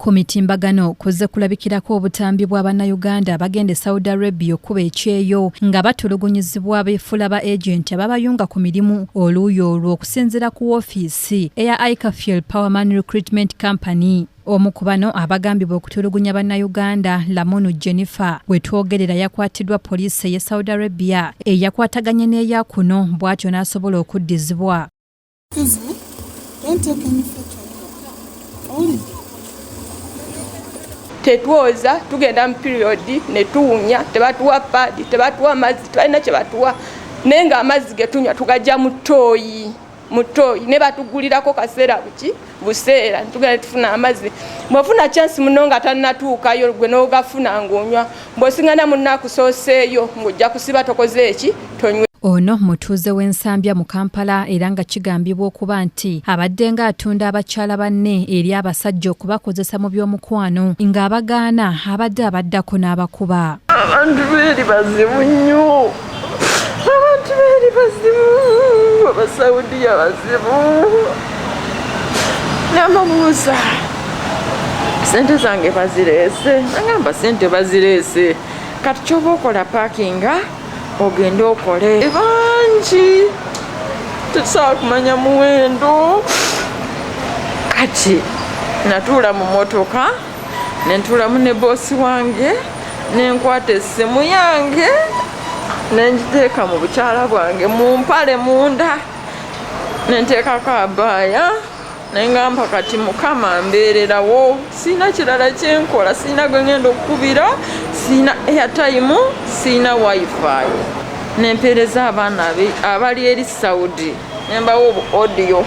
Ku mitimbagano kuzze kulabikirako obutambi bwa Bannayuganda abagenda e Saudi Arabia okukuba ekyeyo nga batulugunyizibwa abeefuula ba agenti ababayunga ku mirimu oluuyi olwo okusinziira ku woofiisi eya Icafiel Powerman Recruitment Company. Omu ku bano abagambibwa okutulugunya Bannayuganda, Lamunu Jennifer, we twogerera yakwatiddwa poliisi ey'e Saudi Arabia eyakwataganye n'eya kuno bw'atyo n'asobola okuddizibwa. Excuse me. Don't take any photo. Owulidde? Tetwoza, tugenda mu period ne tuwunya, tebatuwa paadi, tebatuwa mazzi, tebalina kye batuwa, naye nga amazzi ge tunywa tugajja mu ttooyi, mu ttooyi ne batugulirako kaseera buki buseera tugenda tufuna amazzi. Bw'ofuna chance muno nga tannatuukayo gwe n'ogafuna ng'onywa, bw'osingana munno akusooseeyo ng'ojja kusiba tokoze eki tonywe. Ono mutuuze w'e Nsambya mu Kampala era nga kigambibwa okuba nti abadde ng'atunda abakyala banne eri abasajja okubakozesa mu by'omukwano ng'abagaana abadde abaddako n'abakuba. Abantu beeri bazibu nnyo, abantu beeri bazibu, Abasaudiya bazibu. Namabuuza sente zange bazireese, nagamba sente bazireese, kati kyoba okola paakinga ogende okole. Bangi tetusobola kumanya muwendo. Kati natuula mu motoka nentuulamu ne boosi wange, nenkwata essimu yange nengiteeka mu bukyala bwange mu mpale munda, nenteekako abaaya, nengamba kati Mukama mbeererawo, sirina kirala kyenkola, sirina gwe ngenda okukubira, sirina airtime, sirina wifi. Nempeereza abaana abali eri Saudi, nembawa obu audio,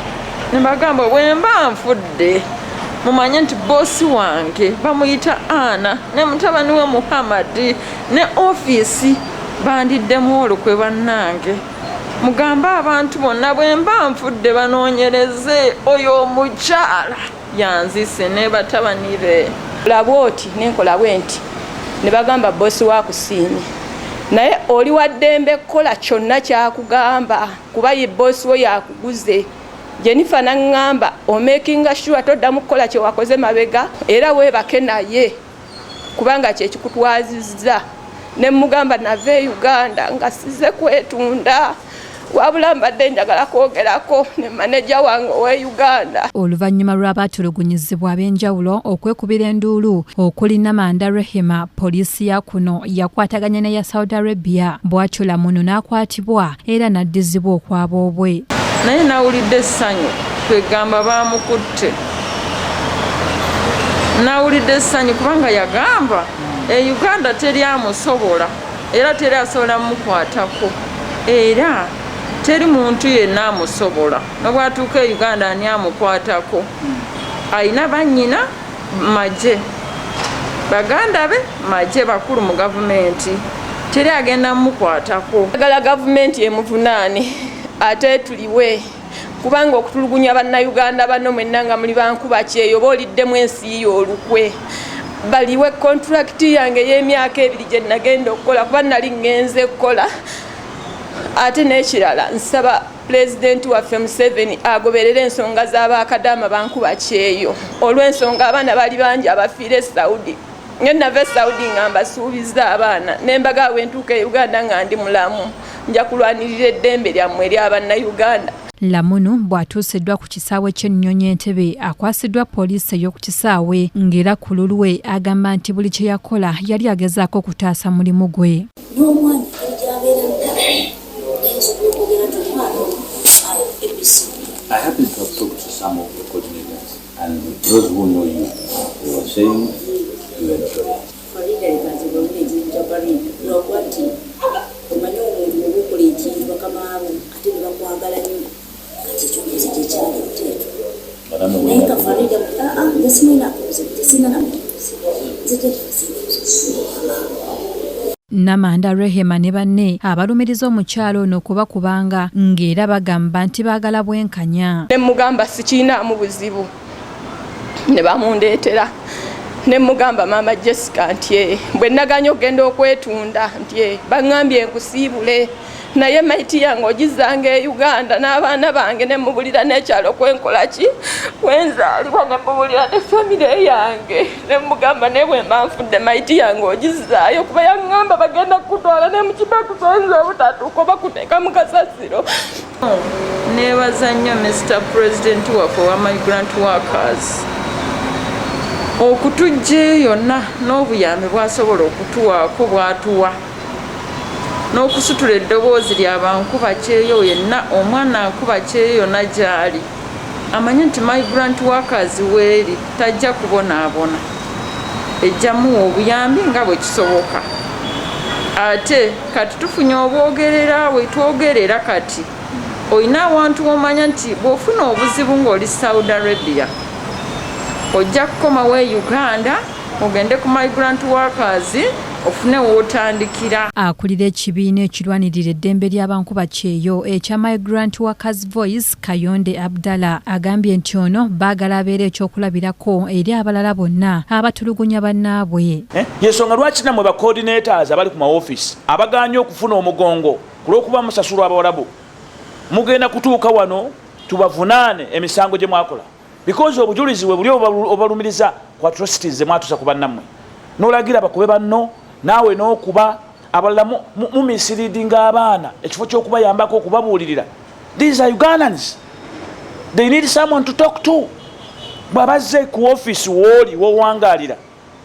nembagamba bwemba nfudde mumanye nti boosi wange bamuyita Ana ne mutabani we Muhammad ne ofiisi bandiddemu olukwe. Bannange, mugambe abantu bonna bwe mba nfudde banoonyereze oyo omukyala yanzise ne batabani be. Laba oti nenkola bwe nti ne bagamba boosi wakusiimye, naye oli wa ddembe kukola kyonna kyakugamba kuba ye boosi wo yakuguze. Jennifer naŋŋamba omakinga sure toddamu kukola kye wakoze mabega era weebake naye kubanga kyekikutwazizza. Ne mugamba nava e Uganda nga size kwetunda, wabula mbadde njagala kwogerako ne maneja wange owe Uganda. Oluvannyuma lw'abaatulugunyizibwa ab'enjawulo okwekubira enduulu okuli Namanda Rehema, poliisi ya kuno yakwataganya n'eya Saudi Arabia, bw'atyo Lamunu n'akwatibwa era n'addizibwa okwaboobwe. Naye nawulidde essanyu, kwegamba baamukutte. Nawulidde essanyu kubanga yagamba e Uganda teri amusobola era teri asobola mukwatako era teri muntu yenna amusobola. Nobwatuuka e Uganda ani amukwatako? Ayina bannyina magye, baganda be magye, bakulu mu gavumenti, teri agenda mukwatako. Agala gavumenti emuvunaane ate tuliwe, kubanga okutulugunya Bannayuganda bano mwenna nga muli bankuba kyeyo oba oliddemu ensi yo olukwe. Baliwe kontulakiti yange ey'emyaka 2 gye nagenda okukola kuba nali ŋŋenze kukola. Ate n'ekirala, nsaba Pulezidenti waffe Museveni agoberere ensonga z'abakadaama bankuba kyeyo, olw'ensonga abaana bali bangi abafiire e Saudi. Nge nava e Saudi nga mbasuubizza abaana ne mbaga bwe ntuuka e Uganda nga ndi mulamu nja kulwanirira eddembe lyammwe ery'Abannayuganda. Lamunu bw'atuusiddwa ku kisaawe ky'ennyonyi Entebbe akwasiddwa poliisi ey'oku kisaawe ng'era ku lulwe agamba nti buli kye yakola yali agezaako okutaasa mulimu gwe. N'omwana engeri gy'abeera naye nsobola okwogera nti omwana ono ABC. I happen to have talked to some of the coordinators and those who know you, they were saying you were notorious. Farida leka nze bwewula ekintu kya Farida, lwakuba nti omanyi omuntu bwoba okola ekintu bakamaabo ate ne bakwagala nnyo, kati ekyo nze kyekyaleeta ekyo. Naye nga Farida nze simwinaako buzibu, tesina namubuzibu, nze gyesiina. Namanda Rehema ne banne abalumiriza omukyala ono okubakubanga ng'era bagamba nti baagala bwenkanya. Ne mugamba sikiinaamu buzibu, ne bamundeetera ne mugamba maama Jessica nti bwe naganya okugenda okwetunda nti baŋŋambye nkusiibule. Naye maiti yange ogizanga e Uganda n'abaana bange, ne mubulira n'ekyalo kwenkola ki, kwenzaalibwa, ne mubulira ne famire yange, ne mugamba naye bwe mba nfudde, maiti yange ogizaayo, kuba yaŋŋamba bagenda kutwala ne mukibakusa, oyinza obutatuuka oba kuteeka mu kasasiro. Neebaza nnyo Mr President waffe owa Migrant Workers okutujja yonna n'obuyambi bwasobola okutuwaako, bwatuwa n'okusitula eddoboozi lyabankuba kyeyo yenna. Omwana nkuba kyeyo yonna gy'ali amanye nti Migrant Workers weeri, tajja kubonaabona, ejjamuwa obuyambi nga bwe kisoboka. Ate kati tufunye obwogerera bwe twogerera. Kati olina awantu womanya nti bw'ofuna obuzibu ng'oli Saudi Arabia, ojja kukomawo e Uganda, ogende ku Migrant Workers, ofune wootandikira. Akulira ekibiina ekirwanirira eddembe ly'abankuba kyeyo ekya Migrant Workers Voice, Kayonde Abdallah, agambye nti ono baagala abeera ekyokulabirako eri abalala bonna abatulugunya bannaabwe. Eh? Yensonga lwaki nammwe ba coordinators abali ku maofiisi abaganye okufuna omugongo ku lw'okuba musasulwa Abawalabu, mugenda kutuuka wano tubavunaane emisango gye mwakola, because obujulizi bwe buli obalumiriza ku atrocities ze mwatuusa ku bannammwe. N'olagira bakube banno, naawe n'okuba abalala, mumisleadinga abaana ekifo ky'okubayambako okubabuulirira. These are Ugandans, they need someone to talk to. Bw'abazze ku ofiisi wooli w'owangalira,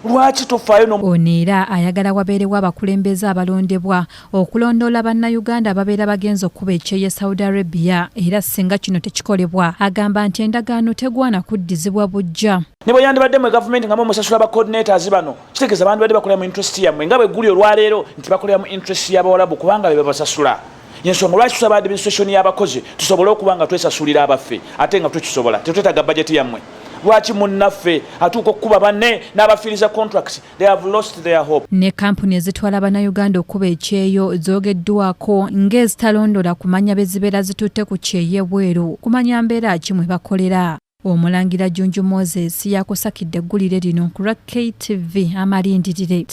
lwaki tofaayo? Ono era ayagala wabeerewo abakulembeze abalondebwa okulondoola Bannayuganda ababeera bagenza okuba ekyeyo Saudi Arabia, era singa kino tekikolebwa, agamba nti endagaano tegwana kuddizibwa bujja. Ne bwe yandibadde mwe gavumenti nga mumusasula ba coordinators bano, kitegeeza bandibadde bakolera mu interest yammwe, nga bwe guli olwaleero nti bakolera mu interest y'Abawalabu, kubanga be babasasula. Yensonga lwaki tusaba administration y'abakozi tusobole okuba nga twesasulira abaffe, ate nga tukisobola, tetwetaaga bajeti yammwe. Lwaki munnaffe atuuka okukuba banne n'abafiiriza contracts? They have lost their hope. Ne kampuni ezitwala Bannayuganda okuba ekyeyo zoogeddwako ng'ezitalondola kumanya be zibeera zitutte ku kyeyo ebweru, kumanya mbeera ki mwe bakolera. Omulangira Junju Moses yakusakidde eggulire lino ku lwa KTV Amalindirire.